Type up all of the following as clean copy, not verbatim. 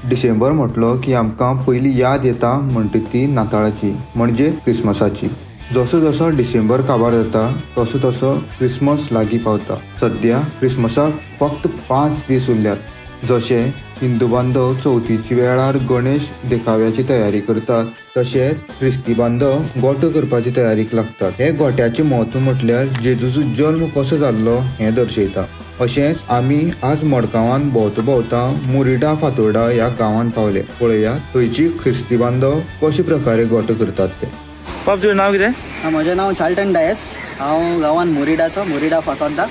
डिसेंबर म्हटलो की आमकां पयली याद येता म्हणटा ती नाताळाची, म्हणजे क्रिसमसाची. जसो जसो डिसेंबर काबार जाता तसो तसो क्रिसमस लागीं पावता. सद्या क्रिसमसाक फक्त 5 दीस उरल्यात. जशे हिंदू बांधव चवथीच्या वेळार गणेश देखाव्याची तयारी करतात, तशेंच क्रिस्ती बांधव गोटो करपाची तयारीक लागतात. हे गोट्याचें म्हत्व म्हटल्यार जेजूचो जल्म कसो जाल्लो हें दर्शयता. अशेंच आमी आज मडगांवान भोंवता भोंवता मुरिडा फातोर्डा ह्या गांवांत पावले. पळयात थंयची क्रिस्ती बांधव कशे प्रकारे गोटो करतात ते. बाब, तुजें नांव कितें? म्हजें नांव चाल्टन डायस. हांव गांवान मुरिडाचो, मुरिडा फातोर्डा.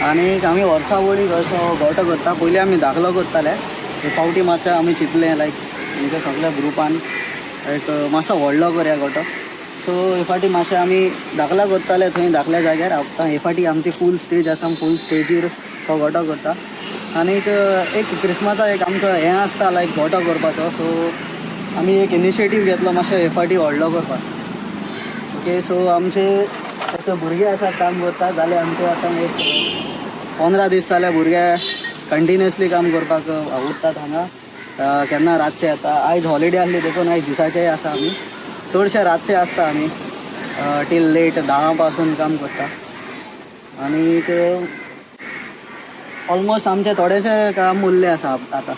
आनी आमी वर्सावळीक असो गोटो करता. पयलीं आमी धाकलो करताले, हे फावटी मातशें आमी चिंतलें, लायक आमच्या सगल्या ग्रुपान एक मातसो व्हडलो करया गोटो. सो हे फावटी मातशें आमी धाकला करताले थंय धाकल्या जाग्यार. आतां हे फावटी आमची फूल स्टेज आसा, फूल स्टेजीर तो गोटो करता. आनीक एक क्रिसमसा एक आमचो हें आसता, लायक गोटो करपाचो. सो आमी एक इनिशिएटीव घेतलो मातशें हे फावटी व्हडलो करपाक. ओके, सो आमचे ताचे भुरगे आसात, काम करता. जाले आमचे आतां एक 15 दीस जाले, भुरगे कंटिन्युअसली काम करपाक उरतात हांगा. केन्ना रातचे येता. आयज हॉलिडे आसली देखून आयज दिसाचेय आसा. आमी चडशे रातचे आसता. आमी टील लेट 10 पासून काम करता. आनीक ऑलमोस्ट आमचें थोडेशें काम उरलें आसा. आतां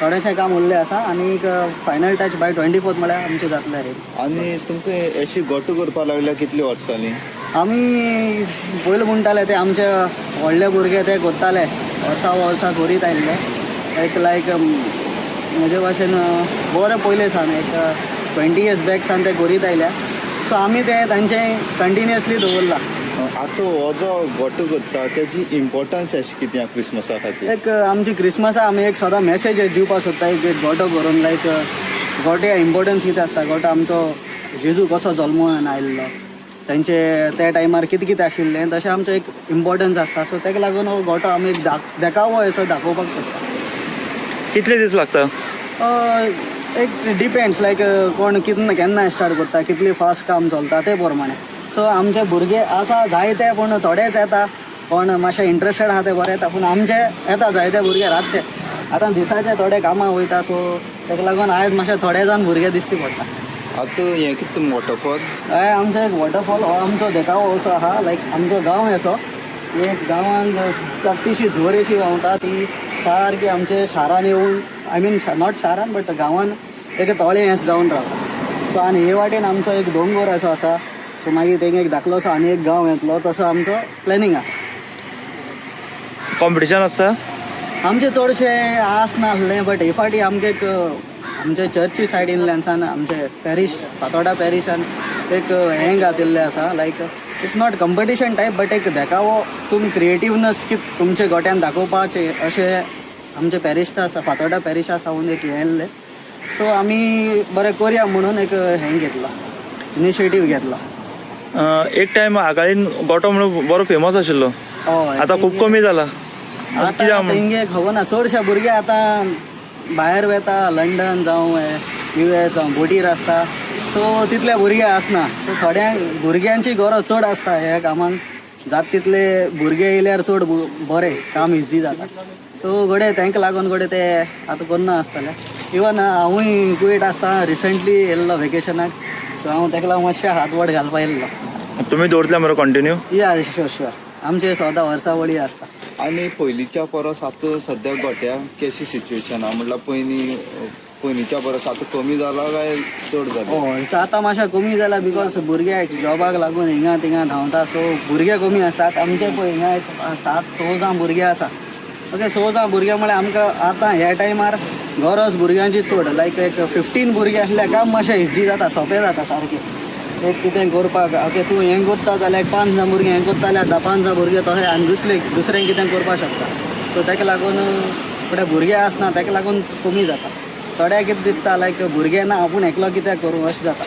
थोडेशें काम उरलें आसा आनीक फायनल टच बाय 24 म्हळ्यार आमचें जातलें रेडी. आनी तुमकां अशी गोटो करपाक लागल्या कितली वर्सां जालीं? आमी पयलीं म्हणटाले ते आमचे व्हडले भुरगे ते करताले, वर्सा वर्सा करीत आयिल्ले. एक लायक म्हजे भाशेन बरें पयलें सावन, एक 20 इयर्स बॅक सावन ते करीत आयल्या. सो आमी ते तांचें कंटिन्युअसली दवरलां. आतां हो जो गोटो करता तेजी इम्पोर्टन्स अशी कितें क्रिसमसा खातीर? एक आमची क्रिसमसा आमी एक सदां मॅसेज दिवपाक सोदता एक एक गोटो करून. लायक गोट्या इम्पोर्टन्स कितें आसता, गोटो आमचो जेजू कसो जल्मून आयिल्लो, तांचे त्या टायमार कितें कितें आशिल्लें, तशें आमचें एक इम्पोर्टन्स आसता. सो ताका लागून हो गोटो आमी एक देखावो असो दाखोवपाक सोदता. कितले दीस लागता? एक डिपेंड्स, लायक कोण कितले केन्ना स्टार्ट करता, कितली फास्ट काम चलता ते प्रमाणे. सो आमचे भुरगे आसा जायते, पूण थोडेच येता. कोण मातशे इंट्रस्टेड आहा ते बरे येता, पूण आमचे येता जायते भुरगे रातचे. आतां दिसाचे थोडे कामां वयता, सो ताका लागून आयज मातशे थोडे जाण भुरगे दिसती पडटा. आतां हें कितें वॉटरफॉल? हय, आमचो एक वॉटरफॉल. हो आमचो देखावो असो आहा, लायक आमचो गांव असो एक गांवांत धाकटीशी झोर अशी व्हांवता, ती सारकी आमचे शारान येवन, I mean not शारान बट गांवान एक तळें अशें जावन रावता. सो आनी हे वाटेन आमचो एक दोंगोर असो आसा. सो मागीर तेंगे एक धाकलोसो आनी एक गांव येतलो, तसो आमचो प्लॅनिंग आसा. कॉम्पिटिशन आसता? आमचे चडशे आसनासलें, बट हे फावटी आमगे एक आमचे चर्ची सायडींतल्यान आमचे पॅरीश, फातोर्डा पॅरिशान एक हें घातिल्लें आसा. Like it's not competition type, but एक देखावो, तुमी क्रिएटिवनस कित तुमचे गोट्यान दाखोवपाचें अशें आमचे पॅरिश आसा, फातोर्डा पॅरिशा सावन एक हें येयल्लें. सो आमी बरें करया म्हणून एक हें घेतलां, इनिशिएटीव घेतला. एक टायम आगाळीन गोटो म्हणून बरो फेमस आशिल्लो. हय. आतां खूब कमी जाला. आतां कित्याक म्हूण? तेंगे खबर ना. चडशे भुरगे आतां भायर वेता, लंडन जावं US जावं, बोटीर आसता. सो तितले भुरगे आसना. सो थोड्यांक भुरग्यांची गरज चड आसता ह्या कामाक. जात तितले भुरगे येयल्यार चड बरें काम इजी जाता. सो घडये तांकां लागून घडये ते आतां करना आसतले. इवन हांवूय कुवेट आसता, रिसंटली येयल्लो वेकेशनाक. सो हांव ताका लागून मातशें हातबोट घालपा येयल्लो. तुमी दवरतले मरे कंटिन्यू? या, शुअर शुअर. आमचे सदां वर्सावळी आसता. आनी पयलींच्या परस आतां सद्या गोट्या कशी सिच्युएशन आहा? म्हटल्यार पयलींच्या परस आतां कमी जाला काय चड जाला? हय, आतां मातशें कमी जाला, because भुरगे जॉबाक लागून हिंगा थिंगा धांवता. सो भुरगे कमी आसतात. आमचे पळय हिंगा एक 7 6 जाण भुरगे आसा. ओके, 6 जाण भुरगे म्हळ्यार आमकां आतां ह्या टायमार गरज भुरग्यांची चड. लायक एक 15 भुरगे आसल्यार काम मातशें इजी जाता, सोंपें जाता सारकें. एक कितें करपाक, ओके, तूं हें करता जाल्यार एक 5 जाण भुरगे हें करता जाल्यार 5 जाण भुरगे तशें आनी दुसरें कितें करपाक शकता. सो ताका लागून थोडे भुरगे आसना, ताका लागून कमी जाता. थोड्याक कितें दिसता, लायक भुरगे ना, आपूण एकलो कित्याक करूं अशें जाता.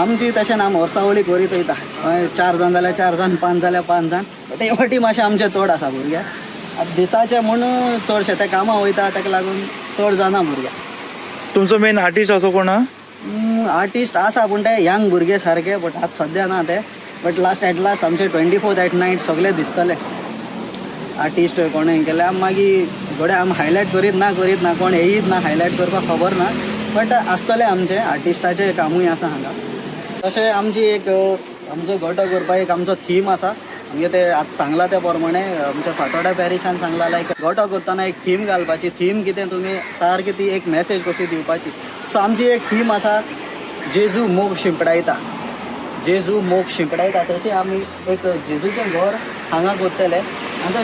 आमची तशें ना, आमी वर्सावळी करीत वयता. हय, 4 जाण जाल्यार 4 जाण, 5 जाल्यार 5 जाण, बट हे फावटी मातशें आमचें चड आसा भुरगे. आतां दिसाचे म्हूण चडशे ते कामां वयता, ताका लागून चड जाणा भुरगे. तुमचो मेन आर्टिस्ट असो कोण आहा? आर्टिस्ट आसा, पूण ते यंग भुरगे सारके, बट आतां सद्या ना ते. बट लास्ट एट लास्ट आमचे 24 एट नायट सगळे दिसतले आर्टिस्ट कोणें केल्यार. मागीर घडये आमी हायलायट करीत ना करीत ना, कोण येयीत ना हायलायट करपाक खबर ना, बट आसतलें आमचें आर्टिस्टाचें कामूय आसा हांगा. तशें आमची एक आमचो गोटो करपाक एक आमचो थीम आसा. आमगे ते आतां सांगला त्या प्रमाणे आमच्या फातोर्डा पॅरिशान सांगला, लायक गोटो करतना एक थीम घालपाची. थीम कितें, तुमी सारकी ती एक मॅसेज कशी दिवपाची. सो आमची एक थीम आसा, जेजू मोग शिंपडायता, जेजू मोग शिंपडायता. तशें आमी एक जेजूचें घर हांगा करतले आनी तो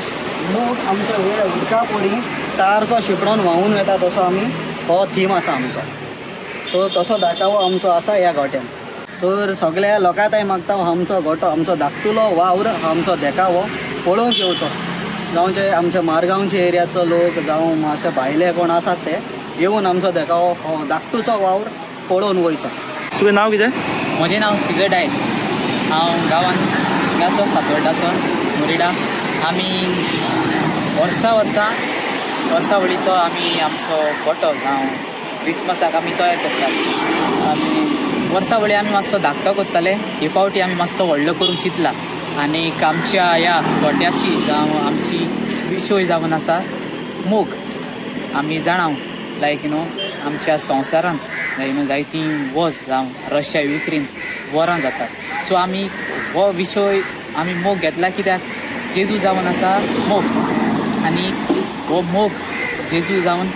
मोग आमचो वेळ उदका परी सारको शिंपडोन व्हांवून वता, तसो आमी हो थीम आसा आमचो. सो तसो दाखावो आमचो आसा ह्या गोट्यान. तर सगळ्या लोकां तांय मागता, हो आमचो गोटो, आमचो धाकटुलो वावर, हो आमचो देखावो पळोवंक येवचो. जावं आमच्या मारगांवचे एरियाचो लोक, जावं मातशे भायले कोण आसात ते येवन आमचो देखावो, हो धाकटुचो वावर पळोवन वयचो. तुजें नांव कितें? म्हजें नांव सिजर डायस. हांव गांवांत हांगाचो फातोर्डाचो, मुरिडा. आमी वर्सा वर्सा वर्सावळीचो आमी आमचो गोटो जावं क्रिसमसाक आमी तयार करतात. आमी वर्सावळी आमी मातसो धाकटो करताले, हे फावटी आमी मातसो व्हडलो करूंक चिंतला. आनीक आमच्या ह्या गोट्याची जावं आमची विशय जावन आसा मोग. आमी जाणा, लायक you know, आमच्या संवसारांत लायक you know जायतीं वॉर्स जावं रशिया युक्रेन वॉरां जातात. सो आमी हो विशय आमी मोग घेतला, कित्याक जेजू जावन आसा मोग आनी हो मोग जेजू जावन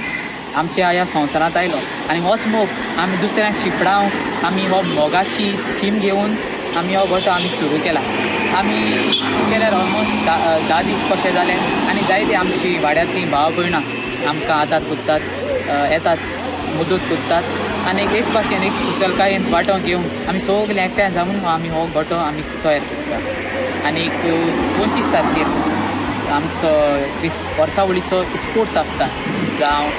आमच्या ह्या संवसारांत आयलो आनी होच मोग आमी दुसऱ्यांक शिंपडावंक आमी हो मोगाची थीम घेवन आमी हो गोटो आमी सुरू केला. आमी केल्यार ऑलमोस्ट 10 दीस कशे जाले आनी जायते आमची वाड्यांतलीं भाव भयणां आमकां आदार कोत्तात, येतात, मदत कोत्तात आनी हेच भाशेन एक कुशलकायेन वांटो घेवन आमी सगळे एकठांय जावन आमी हो गोटो आमी तयार करतात. आनीक 25 तारखेर आमचो क्रिस वर्सावळीचो स्पोर्ट्स आसता, जावं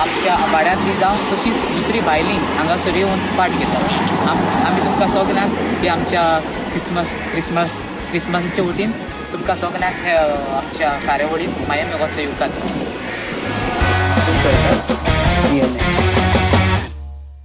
आमच्या वाड्यांतली जावं तशीच दुसरी भायलीं हांगासर येवन पार्ट घेतात. आमी तुमकां सगल्यांक की आमच्या क्रिसमसाचे वतीन तुमकां सगल्यांक आमच्या कार्यावळींत माया मेगाचो येवकार. DNA.